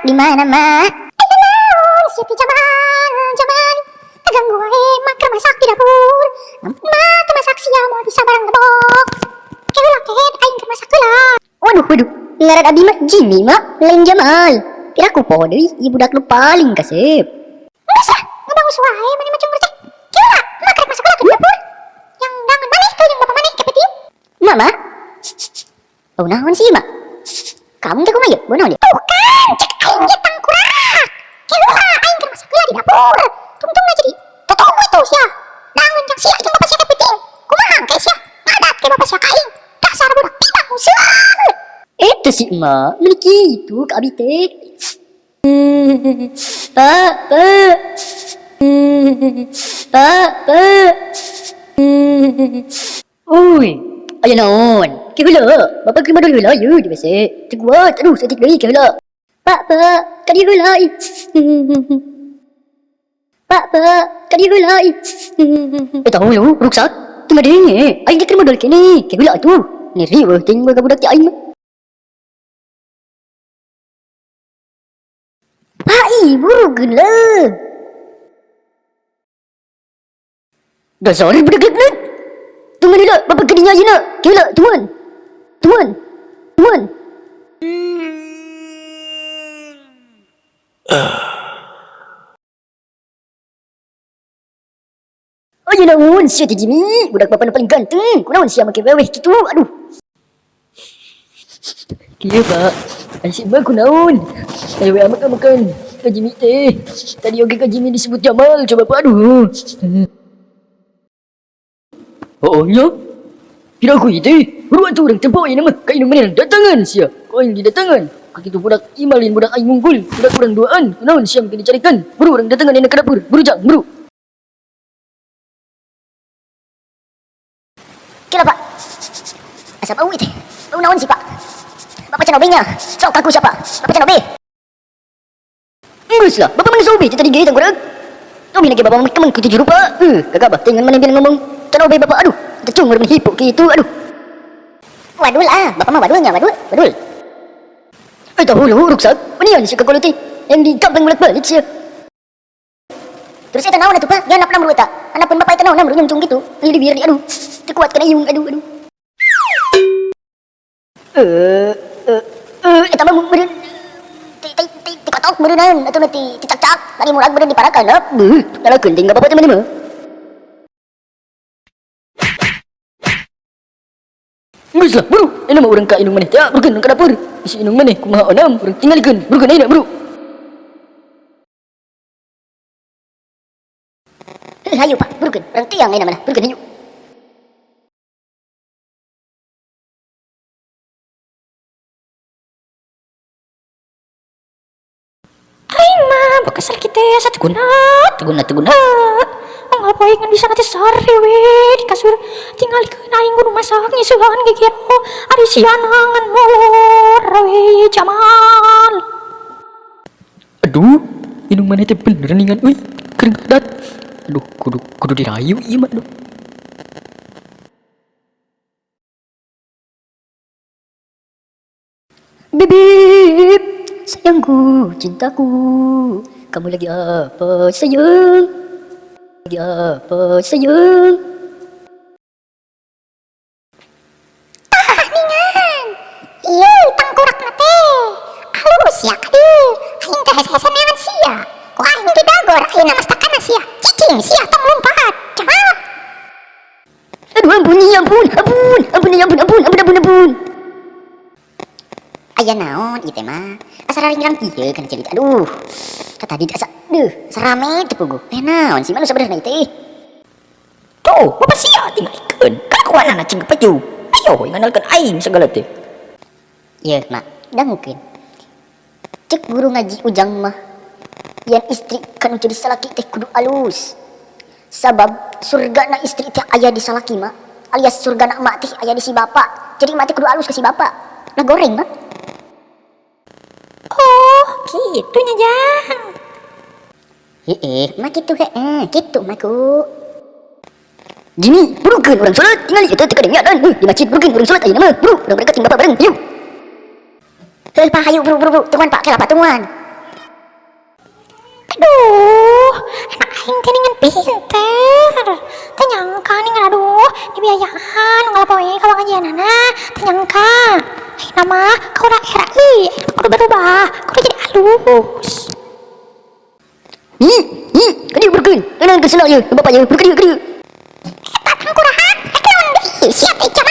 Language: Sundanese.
Tangkurak di mana, Mak? Aya naon sia teh, Jamal, Jamal? Kaganggu wae, Mak keur masak di dapur. Mak teu masak sia moal bisa barang lebok. Ke heula kehed, aing keur masak heula. Waduh, waduh. Ngaran abi mah Jimmy, Mak, lain Jamal. Piraku poho deui, ieu budak nu paling kasep. Geus lah, ngabangus wae maneh mah cunggur teh. Ke heula, Mak rek masak heula ke dapur. Yang dangan maneh tuh yang bapak maneh kepeting. Mak, Mak. Bau naon sih, Mak? Kamu teh kumaha ieu? Bau naon ieu? Tuh kan, cek aing ge tangkurak. Ke heula, aing keur masak heula di dapur. Tungtungna jadi totong we tuh sia. Dangan jang sia jeung bapak sia kepeting. Kumaha engke sia? Ngadat ke bapak sia ka aing. Dasar budak pibanguseun. Itu si emak, meni kitu ka abi teh. Pak, Pak. Pak, Pak. Ui, aya naon? Ke heula, bapak keur madol heula ye di WC. Teu kuat, aduh saeutik deui ke heula. Pak, Pak, ka dieu heula ih. Pak, Pak, ka dieu heula ih. Eh tahu lu, ruksak. Teu ngadenge. Aing teh keur madol keneh. Ke heula atuh. Ni riweuh teuing boga budak teh aing mah. Pak, ih, burukeun leuh. Dasar budak leknet. Tunggu heula, bapak ka dinya ayeuna. Ke heula, tungguan. Tungguan. Tungguan. Aya naon sia teh Jimmy? Budak bapak nu paling ganteng. Kunaon sia make weweh kitu? Aduh. Kieu, Pak. Ai si emak kunaon? Ayo we amak makan. Ka Jimmy teh. Tadi oge ka Jimmy disebut Jamal coba Pak. Aduh. Oh, nya. Kira aku itu. Buru atuh urang tempo ieu mah ka indung maneh datangan sia. Ku aing didatangan. Ka kitu budak imalin budak aing mungkul. Budak urang duaan. Kunaon sia make dicarikan? Buru urang datangan ayeuna ka dapur. Buru jang, buru. Kira Pak. Asa bau teh. Bau naon sih Pak? Bapak can obenya. Sok kaku siapa? Bapak can obe. Geus lah, bapak mana sobe tadi ge tangkurak. Obe lagi bapak mah kitu juru Pak. Gagabah teh ngan maneh bilang ngomong. Can obe bapak aduh. Tercungur mun hipuk kitu aduh. Wadul ah, bapak mah wadulnya, wadul, wadul. Eh tahu lu ruksak. Manian si kakolo teh. Yang di kampung bolak-balik sia. Terus eta naon atuh Pak? Dia anak namru eta. Anak pun bapak eta naon namru nyungcung gitu. Ayo dibiar di aduh. Teu kuat kana iung aduh aduh. Eh eh eh eta mah meureun ti ti ti ti kotok meureunnan atuh ti ti cak-cak tadi murag meureun diparakan beuh nyalakeun ting bapak teh maneh mah. Geus lah, buru. Ayeuna mah urang ka indung maneh teh, burukeun ka dapur. Bisi indung maneh kumaha onam, urang tingalikeun. Burukeun ayeuna, buru. Heuh, hayu Pak, burukeun. Urang tiang ayeuna mah, burukeun hayu. Aing mah bekas salaki teh asa teu guna, teu guna, teu guna. Unggal poe ngan bisa teh sare we di kasur tingalikeun aing kudu masak nyisuhan gegero ari siana ngan molor we Jamal. Aduh, indung maneh teh bener ningan euy, keur ngadat. Aduh, kudu kudu dirayu ieu mah aduh. Bebeb, sayangku, cintaku, kamu lagi apa sayang? Lagi apa sayang? Tah ningan, ieu tangkurakna teh, alus ya kadieu, aing teh hese-hese neangan sia, ku aing didagor ayeuna mastakana sia, cicing sia tong lumpat, Jamal. Aduh ampun ya ampun, ampun, ampun ya ampun, ampun, ampun, ampun, ampun. Aya naon ieu teh mah? Asa raringrang kieu kana ceuli teh. Aduh. Ka tadi teh asa deuh, asa rame teh puguh. Aya naon sih mah nu sabenerna ieu teh? Tuh, bapak sia tingalikeun. Kalakuanana cing kepeju. Ayo ngandalkeun aing sagala teh. Ieu, Mak, dangukeun. Cek guru ngaji Ujang mah, yen istri kanu jadi salaki teh kudu alus. Sabab surgana istri teh aya di salaki, Mak. Alias surgana emak teh aya di si bapak. Jadi emak teh kudu alus ke si bapak. Nah goreng, Mak. Oh, kitu nya Jang. Heeh, mak kitu heeh, kitu maku. Jimmy, burukeun urang salat, tingali eta teu kadengean di masjid burukeun urang salat ayeuna mah. Buru, urang berangkat jeung bapak bareng, hayu. Heuh, Pak, hayu buru buru buru, tungguan Pak, kela Pak, tungguan. Aing teh ningan pinter. Teu nyangka ningan, aduh, dibiayaan unggal poe ka pangajianana. Teu nyangka. Ayeuna mah kaula era euy, kudu berubah, kudu jadi alus. Ih, ih, kadieu burkeun. Naon kesana ieu, bapak ieu, ka dieu, ka dieu. Eta tangkuraha, rek naon deui sia teh?